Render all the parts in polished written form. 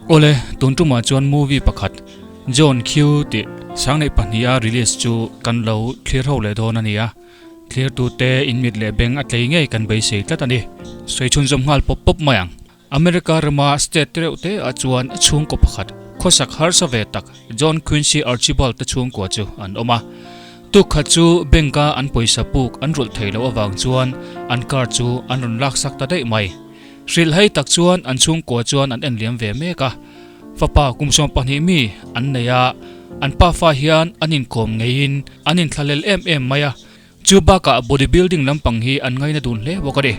Awle, tun tumah chuan movie pakhat John Q tih Sangneih pahniha release chu kan lo thlir ho leh dawn a ni a, thlirtute in mit leh beng a tlei ngei kan beisei tlat a ni. Sawi chhunzawm nghal pawp pawp mai ang. America rama state tereuh te ah chuan chhungkaw pakhat khawsak harsa ve tak John Quincy Archibald te chhungkua chu an awm a. Tuk khat chu bank a an pawisa puk an rulh thei loh avang chuan an car chu an rawn laksak ta daih mai. Hrilh hei tak chuan an chhungkua chuan an en liam ve mek a. Fapa kum 12 mi an nei a, an pafa hian an inkawm ngeiin an inthlahlel em em mai a. Chu bakah body building lampang hi an ngaina dun hle bawk a ni.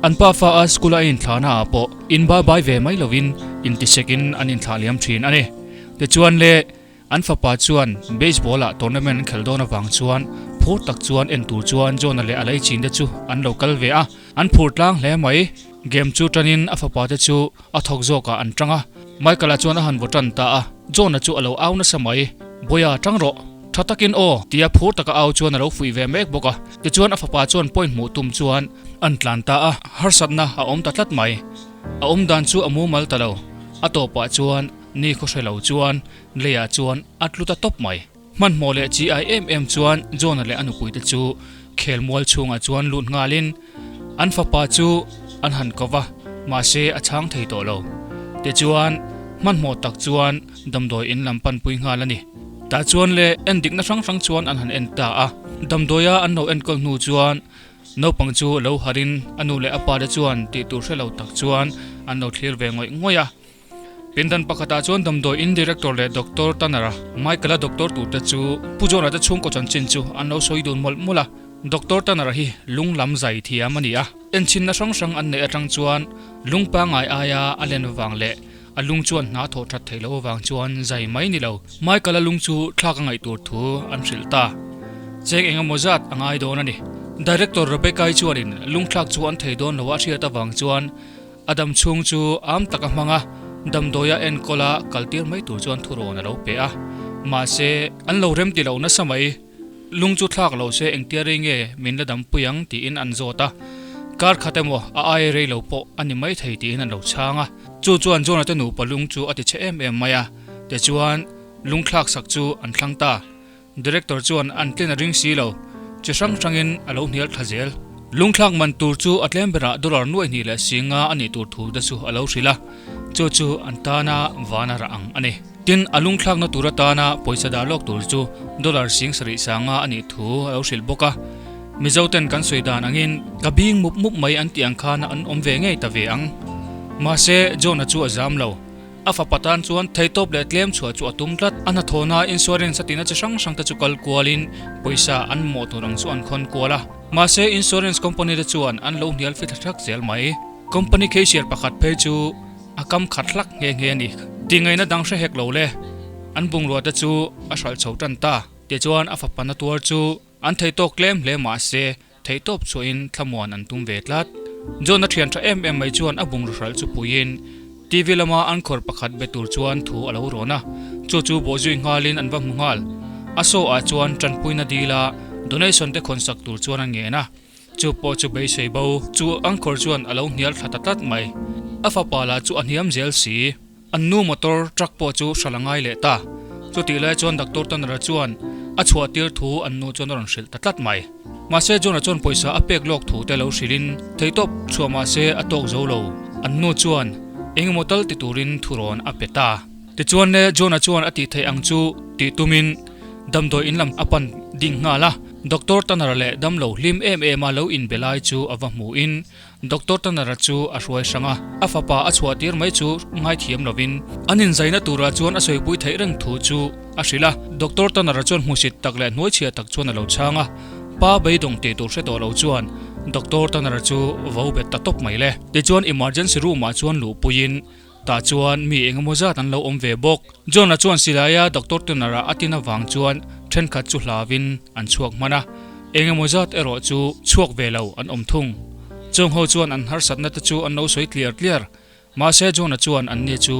An pafa a school a inthlahna ah pawh inbabai ve mai lovin intisekin an inthlah liam thin a ni. Tichuan le. An fapa chuan baseball ah tournament an khelh dawn avang chuan phur tak chuan en tur chuan John-a leh a leichinte chu an lo kal ve a, an phur tlang hle mai. Game chu tanin a fapa te chu a thawk zawkah an tang a, Michael-a chuan a han vaw tan ta a, John-a chu a lo au nasa mai. Bawiha tang rawh, tha takin aw tia phur taka au chuan a lo fuih ve mek bawk a. Tichuan a fapa chuan point hmuh tum chuan an tlan ta a, harsatna a awm ta tlat mai. A awm dan chu a mumal ta lo, a tawpah chuan Ni khaw hre lo chuan leiah chuan a tlu ta tawp mai. Hmanhmawh leh chi ai em em chuan John-a leh a nupuite chu khelmual chhungah chuan lut nghalin an fapa chu an han ko va, mahse a chhang thei tawh lo. Tichuan hmanhmawh tak chuan damdawi in lam panpui nghal a ni. Tah chuan le endikna hrang hrang chuan an han en ta a, damdawia an lo enkawl hnu chuan naupang chu lo harin a nu leh a pate chuan tih tur hre lo tak chuan an lo thlir ve ngawih ngawih a. Pindan pakhatah chuan damdawi in director leh Doctor Tanner-a, Michael-a doctor turte chu Pu John-a te chhungkaw chanchin chu an lo sawi dun mawlh mawlh a. Doctor Tanner-a hi lung lam zai thiam a ni a, enchinna hrang hrang an neih atang chuan lung pangngai aia a len vang leh a lung chuan hna thawh that theih loh avang chuan zai mai ni lo. Michael-a lung chu thlak a ngaih tur thu an hrilh ta. Cheng eng emaw zat a ngai dawn a ni. Director Rebecca-i chuanin lung thlak chu an thei dawn lo a hriat avang chuan A dam chhung chu am tak a hmang a, damdawia enkawl a kal tir mai tur chuan thurawn a lo pe a. Mahse, an lo rem ti lo nasa mai. Lung chu thlak lo se engtia rei nge min la dampui ang tiin an zawt a. Kar khat emaw a ai rei lo pawh a ni mai thei tiin an lo chhang a. Chu chuan John-a te nupa lung chu a ti chhe em em mai a, tichuan lung thlak sak chu an thlang ta. Director chuan an tlin a ring si lo, chi hrang hrangin a lo hnial thla zel. Lungthlak man tur chu a tlem berah dollar nuaih hnih leh si nga a nih tur thu te chu a lo hrilh a, chu chu an tana van a rah ang a ni. Tin, a lungthlakna tur atana pawisa dah lawk tur chu dollar sing sarih sanga a nih thu a lo hrilh bawk a. Mizo ten kan sawi dan angin ka bing mup mup mai an tih ang khan an awm ve ngei ta ve ang. Mahse, John-a chu a zam lo. A fapa tan chuan theitawp leh tlem chhuah chu a tum tlat. A hnathawhna insurance a tihna chi hrang hrang te chu kal kualin pawisa an mamawh tur ang chu an khawn kual a. Mahse insurance company te chuan an lo hnial fi thla thak zel mai. Company cashier pakhat phei chu a kam khat hlak nghe nghe a ni. Tingaihna dang hre hek lo le. An bungrua te chu a hralh chho tan ta. Tichuan a fapa na tuar chu an theitawk tlem hle mahse Theihtawp chhuahin thlamuan an tum ve tlat. John-a thian tha em em mai chuan a bungraw hralh chu puiin TV lama an khawr pakhat be tur chuan thu a lo rawn a, chu chu bawhzui nghalin an va hmu nghal. A saw ah chuan tanpuina dila donation te khawnsak tur chuan a ngen a, chu pawh chu beisei bo. Chu an khawr chuan a lo hnial thla ta tlat mai. A fapa lah chu a hniam zel si. An nu motor truck pawh chu hralh a ngai leh ta. Chutih lai chuan Doctor Tanner-a chuan a chhuah tir thu an nu chuan a rawn hrilh ta tlat mai. Mahse John-a chuan pawisa a pek lawk thu te lo hrilhin theihtawp chhuah mahse a tawk zo lo. An nu chuan eng emaw tal ti turin thurawn a pe ta. Tichuan le John-a chuan a tih theih ang chu tih tumin damdawi in lam a pan ding nghal a. Doctor Tanner-a leh damlo hlim em em a lo inbe lai chu a va hmuhin Doctor Tanner-a chu a hruai hrang a, a fapa a chhuah tir mai chu ngaithiam lovin an inzaina turah chuan a sawipui theih reng thu chu a hrilh a. Doctor Tanner-a chuan hmusit tak leh hnuaichhia tak chuan a lo chhang a, pa beidawng tih tur hre tawh lo chuan Doctor Tanner-a chu vo bet ta tawp mai le. Tichuan emergency room-ah chuan luhpuiin tah chuan mi engemaw zat an lo awm ve bawk. John-a chuan silaia Doctor Tanner-a a tin avang chuan thenkhat chu hlauin an chhuak hman a, engemaw zat erawh chu chhuak ve lo an awm thung. Chung ho chuan an harsatna te chu an lo sawi tliar tliar. Mahse John-a chuan anni chu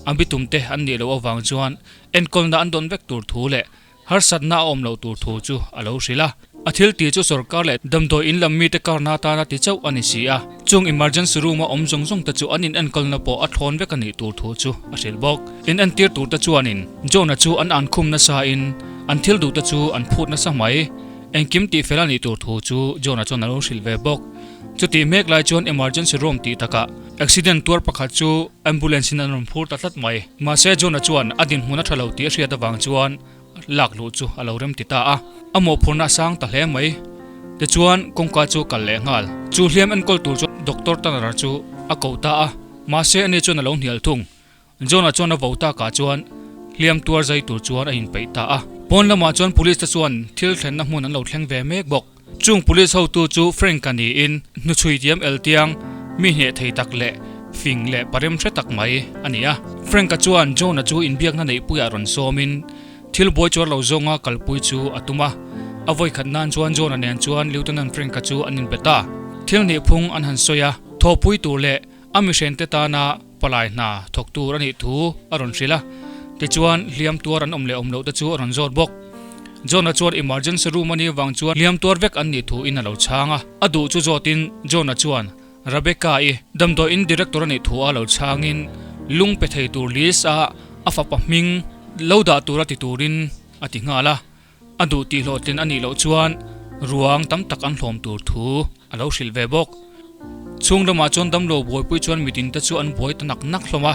a bitum te an nih loh avang chuan enkawlna an dawn vek tur thu leh harsatna a awm loh tur thu chu a lo hrilh a. A thil tih chu sorkar leh damdawi in lam mite karna atana ti chauh a ni si a. Chung emergency room a awm zawng zawng te chu an inenkawlna pawh a thlawn vek a nih tur thu chu a hrilh bawk. Inentir tur te chuanin John-a chu an an khum nasa in an thil duh te chu an phut nasa mai. Engkim tih fel a nih tur thu chu John-a chuan a lo hrilh ve bawk. Chutih mek lai chuan emergency room tih takah accident tuar pakhat chu ambulance in an rawn phur ta tlat mai. Mahse John-a chuan a dinhmun a tha lo tih a hriat avang chuan lak luh chu a lo rem ti ta a, a mawhphurhna a sang ta hle mai. Tichuan kawngka chu kal leh nghal. Chu hliam enkawl tur chuan Doctor Tanner chu a ko ta a, mahse ani chuan a lo hnial thung. John-a chuan a vo takah chuan hliam tuar zai tur chuan a inpeih ta a. Pawn lamah chuan police te chuan thil thlenna hmun an lo thleng ve mek bawk. Chung police hotu chu Frank-a niin hnuchhui diam eltiang mi hneh thei tak leh fing leh parem hre tak mai a ni a. Frank-a chuan John-a chu inbiakna neihpuiah rawn sawmin thil buai chuar lo zawnga kalpui chu a tum a. A vawikhat nan chuan John-a nen chuan Lieutenant Frank-a chu an inbe ta. Thil nihphung an han sawi a, thawhpui tur leh a mihrente tana palai hna thawk tur a nih thu a rawn hrilh a, tichuan hliam tuar an awm leh awm loh te chu a rawn zawt bawk. John-a chuan emergency room a nih vang chuan hliam tuar vek an nih thu in a lo chhang a, a duh chu zawtin John-a chuan Rebecca-i damdawiin director a nih thu a lo chhangin lung pe thei tur list a a fapa hming lo dah tura ti turin a ti nghal a, a duh tih hlawhtlin a nih loh chuan ruang tam tak an hlawm tur thu a lo hrilh ve bawk. Chhung lamah chuan damlo buaipui chuan mitin te chu an buai ta nak nak hlawm a,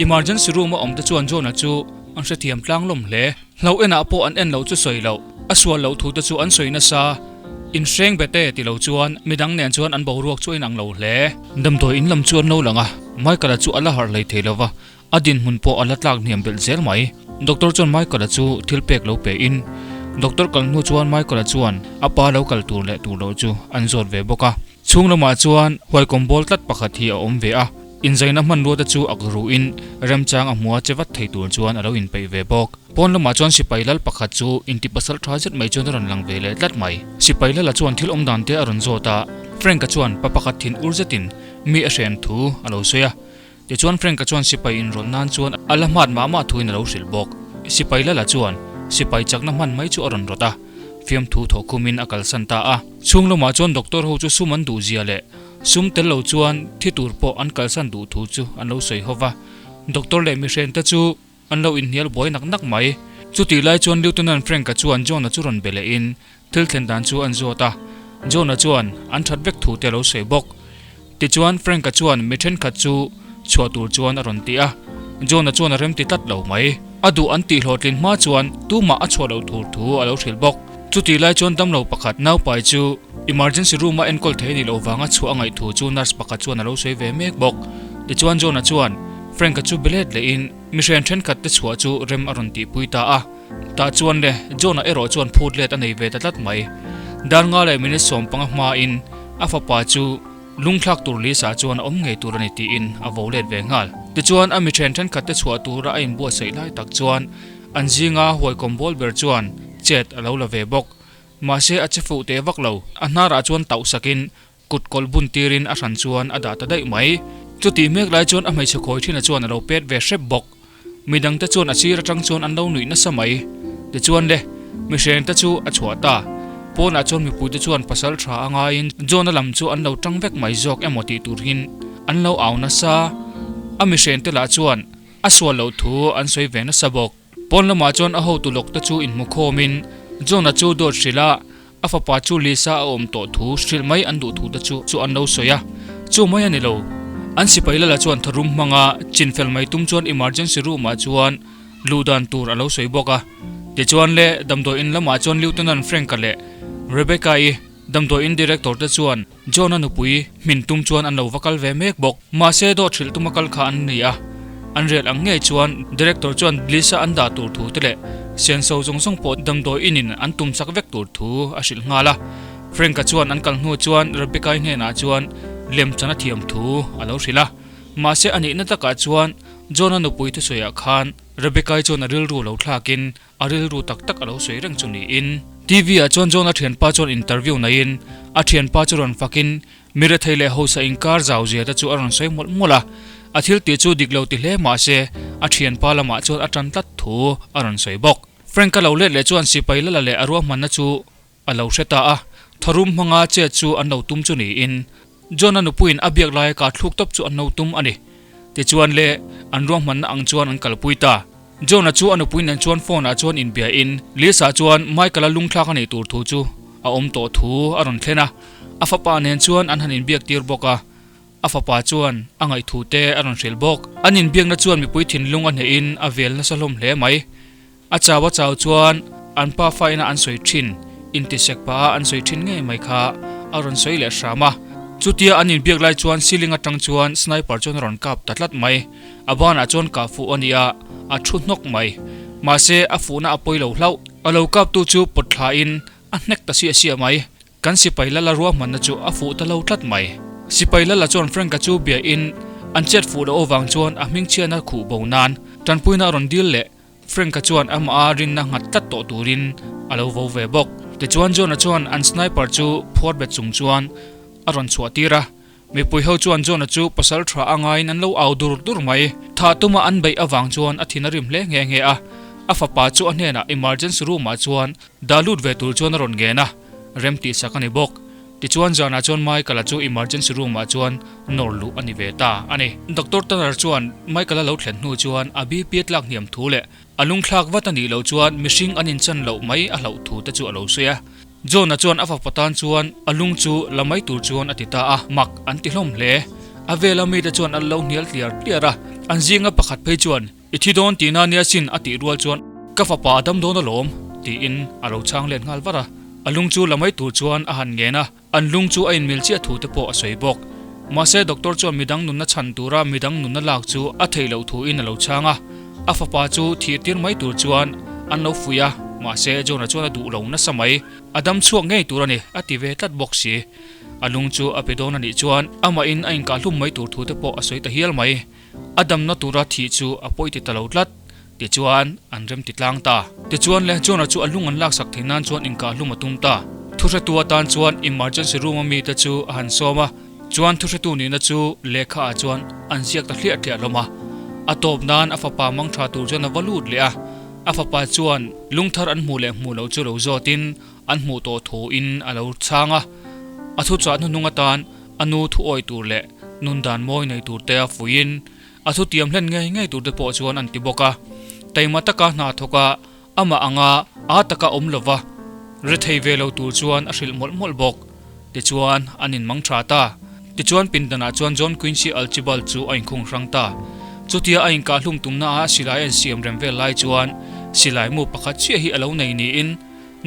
emergency room a awm te chuan John-a chu an hrethiam tlang lawm hle. Hloh enah pawh an en loh chu sawi loh, a sual loh thu te chu an sawi nasa, inhreng be te ti lo chuan midang nen chuan an boruak chu a inang lo hle. Damdawi in lam chu an lo lang a, Michael-a chu a la harh hlei thei lo va, A dinhmun pawh a la tlak hniam belh zel mai. Doctor chuan Michael-a chu thil pek lo pe in, Doctor kal hnu chuan Michael-a chuan a pa lo kal tur leh tur loh chu an zawt ve bawk a. Chhung lamah chuan huaikawm bawl tlat pakhat hi a awm ve a, inzaina hmanrua te chu ak ruhin remchang a hmua che vat thei tur chuan a lo inpeih ve bawk. Pawn lamah chuan sipai lal pakhat chu inti pasal tha zet mai chuan a rawn lang ve leh tlat mai. Sipai lala chuan thil awm dan te a rawn zawt a, Frank-a chuan pa pakhat thin ur zetin mi a hren thu a lo sawi a. Tichuan Frank-a chuan sipai inrawlh nan chuan a la hmat mah mah thuin a lo hrilh bawk. Sipai Lala chuan sipai chakna hman mai chu a rawn rawt a, fiamthu thawhkhumin a kalsan ta a. Chhung lamah chuan doctor ho chu sum an duh zia leh sum tel lo chuan thi tur pawh an kalsan duh thu chu an lo sawi ho va. Doctor leh mihrente chu an lo inhnial buai nak nak mai. Chutih lai chuan Lieutenant Frank-a chuan John-a chu rawn be lehin thil thlen dan chu an zawt a, John-a chuan an that vek thu te a lo sawi bawk. Tichuan Frank-a chuan mi thenkhat chu chhuah tur chuan a rawn ti a, John-a chuan a remti tlat lo mai. A duh an tih hlawhtlin hma chuan tumah a chhuah loh tur thu a lo hrilh bawk. Chutih lai chuan damlo pakhat naupai chu emergency room-a enkawl thei a nih loh vanga chhuah a ngaih thu chu nurse pakhat chuan a lo sawi ve mek bawk. Tichuan John-a chuan Frank-a chu be let lehin mihrian thenkhat te chhuah chu rem a rawn tihpui ta a. Tah chuan le, John-a erawh chuan phut let a nei ve ta tlat mai. Dar nga leh minute 15 hmain a fapa chu lungthlak tur Lisa chuan a awm ngei tur a ni tiin a vo let ve nghal. Tichuan a mi then thenkhat te chhuah tura a inbuatsaih lai tak chuan an zinga huaikawm bawl ber chuan chet a lo la ve bawk. Mahse a che fuh teh vak lo. A hnarah chuan tauh sakin Kut kawlh bun tirin a hran chuan a dah ta daih mai. Chutih mek lai chuan a hmeichhe khawi thina chuan a lo pet ve hrep bawk. Midangte chuan a sir atang chuan an lo nuih nasa mai. Tichuan le, mihreng te chu a chhuah ta. Pawnah chuan mipuite chuan pasal tha a ngaiin John-a lam chu an lo tang vek mai zawk emaw tih turin an lo au nasa. A mihreng te lah chuan a sual loh thu an sawi ve nasa bawk. Pawn lamah chuan a hotu lawk te chu inhmu khawmin John-a chu dawt hrilh a, A fapa chu Lisa a awm tawh thu hrilh mai an duh thu te chu chu an lo sawi a, chu mai a ni lo. An sipai lala chuan tharum hmanga chinfel mai tum chuan emergency room ah chuan luh dan tur a lo sawi bawk a. Tichuan le damdawi in lamah chuan Lieutenant Frank-a leh Rebecca-i damdawi in director te chuan John-a nupui hmin tum chuan an lo va kal ve mek bawk. Mahse dawt hrilh tuma kal kha an ni a, an rel ang ngei chuan Director chuan Lisa an dah tur thu te leh senso zawng zawng pawh damdawi in in an tum chak vek tur thu a hrilh nghal a. Frank-a chuan an kal hnu chuan Rebecca-i hnenah chuan lemchan a thiam thu a lo hrilh a. Mahse a nihna takah chuan John-a nupui thusawiah khan Rebecca-i chuan a rilru lo thlakin A rilru tak tak a lo sawi reng chu niin. TV ah chuan John-a thianpa chuan interview naiin a thianpa chu rawn fakin mi rethei leh hausa inkar zau zia te chu a rawn sawi mawlh mawlh a. A thil tih chu dik lo ti hle mah se a thianpa lamah chuan a tan tlat thu a rawn sawi bawk. Frank-a lo let leh chuan sipai lala leh a ruahmanna chu. a lo hre ta a, tharum hmanga chet chu an lo tum chu niin John-a nupuiin a biak laia kah thluk tawp chu an lo tum a ni. Tichuan le, an ruahmanna ang chuan an kalpui ta. John-a chu a nupui nen chuan phone-ah chuan inbiain Lisa chuan Michael-a lungthlak a nih tur thu chu a awm tawh thu a rawn thlen a, a fapa nen chuan an han inbiak tir bawk a. A fapa chuan a ngaihthu te a rawn hrilh bawk. An inbiakna chuan mipui thinlung a hnehin a vel nasa hlawm hle mai. A chau a chau chuan an pa faina an sawi thin, intisek pah a an sawi thin ngei mai kha a rawn sawi leh hram a. Chutia an inbiak lai chuan ceiling atang chuan sniper chuan a rawn kap ta tlat mai. A banah chuan kah fuh a ni a, a thu hnawk mai. Mahse a fuhna a pawi lo hlauh. A lo kaptu chu pawt thlain a hnek ta siah siah mai. Kan sipai lala ruahmanna chu a fuh ta lo tlat mai. Sipai lala chuan Frank-a chu bia in an chet fuh loh avang chuan a hmingchhiatna khuh bo nan tanpuina a rawn dil leh. Frank-a chuan amah a rinna nghat tlat tawh turin a lo vo ve bawk. Tichuan John-a chuan an sniper chu phuar bet chung chuan a rawn chhuah tir a. Mipui ho chuan John-a chu pasal tha a ngaiin an lo au dur dur mai. Thah tuma an beih avang chuan a thin a rim hle nghe nghe a. A fapa chu a hnenah emergency room-ah chuan dah lut ve tur chuan a rawn ngen a, rem tihsak a ni bawk. Tichuan zanah chuan Michael-a chu emergency room-ah chuan nawr luh a ni ve ta a ni. Doctor Tanner chuan Michael-a lo thlen hnu chuan a BP a tlak hniam thu leh a lungthlak vat a nih loh chuan mihring an inchan loh mai a hlauh thu te chu a lo sawi a. John-a chuan a fapa tan chuan a lung chu la mai tur chuan a ti ta a, mak an ti hlawm hle. A vela mite chuan an lo hnial tliar tliar a, an zinga pakhat phei chuan, I thi dawn tihna nia sin a tih rual chuan, Ka fapa a dam dawn alawm, tiin a lo chhang let nghal var a. A lung chu la mai tur chuan a han ngen a, an lung chu a inmil chiah thu te pawh a sawi bawk. Mahse doctor chuan midang nunna chhan tura midang nunna lak chu a theih loh thuin a lo chhang a. A fapa chu thih tir mai tur chuan an lo fuih a, mahse John-a chuan a duh lo nasa mai. A dam chhuak ngei tur a ni, a ti ve tlat bawk si. A lung chu a pe dawn a nih chuan amahin a inkahhlum mai tur thu te pawh a sawi ta hial mai. A damna tura thih chu a pawi ti ta lo tlat. Tichuan, an rem ti tlang ta. Tichuan le, John-a chu a lung an laksak theih nan chuan inkahhlum a tum ta. Thuhretu atan chuan emergency room-a mite chu a han sawm a. Chuan thuhretu nihna chu lehkha ah chuan an ziak ta hliah hliah hlawm a. A tawp nan a fapa mang tha tur chuan a va lut leh a. A fapa chuan lungthar an hmuh leh hmuh loh chu lo zawtin an hmuh tawh thu in a lo chhang a. A thuchah hnuhnung atan a nu thu awi tur leh nun dan mawi nei tur te a fuihin a thutiam hlen ngei ngei tur te pawh chuan an ti bawk a. Taima taka hna thawk a Amah anga aa taka awm lova rethei ve lo tur chuan a hrilh mawlh mawlh bawk. Tichuan, an inmang tha ta. Tichuan pindanah chuan John Quincy Archibald chu a inkhung hrang ta. Chutia a inkahhlum tumna a silai a insiam rem vel lai chuan silai mu pakhat chiah hi a lo nei niin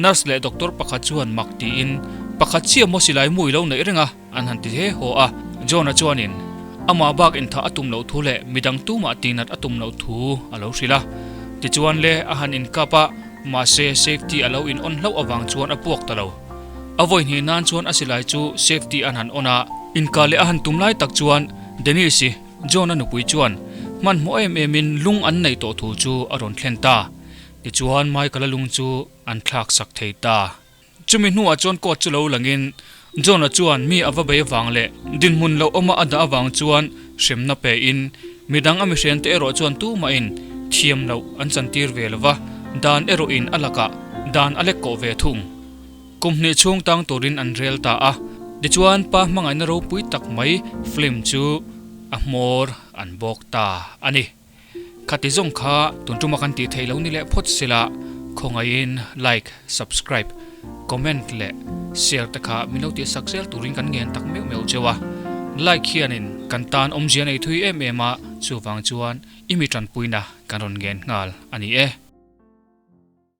nurse leh doctor pakhat chuan mak tiin pakhat chiah maw silai mu i lo neih reng a an han ti he haw a. John-a chuanin amah bak inthah a tum loh thu leh midang tumah tihnat a tum loh thu a lo hrilh a. Tichuan le a han inkap a, mahse safety a lo in on hlauh avang chuan a puak ta lo. A vawi hnih nan chuan a silai chu safety an han on a. Inkah leh a han tum lai tak chuan Denise-i, John-a nupui chuan hmanhmawh em emin lung an neih tawh thu chu a rawn thlen ta. Tichuan Michael-a lung chu an thlak sak thei ta. Chumi hnuah chuan court chu lo langin John-a chuan mi a va bei avang leh dinhmun loh awma a dah avang chuan hremna pein midang a mihrente erawh chuan tumahin thiam loh an chantir ve lova, dan erawhin a lakah dan a lek kawh ve thung. Kum hnih chhung tang turin an rel ta a, tichuan pa hmangaihna ropui tak mai film chu a hmawr an bawk ta a ni. Khati zawng kha tun tuma kan tih theih lo ni leh phawt sila, khawngaihin like, subscribe, comment leh share te kha min lo tihsak zel turin kan ngen tak meuh meuh cheu a. Like hianin kan tan awmzia nei thui em em a, chuvang chuan i mi tanpuina kan rawn ngen nghal a ni e.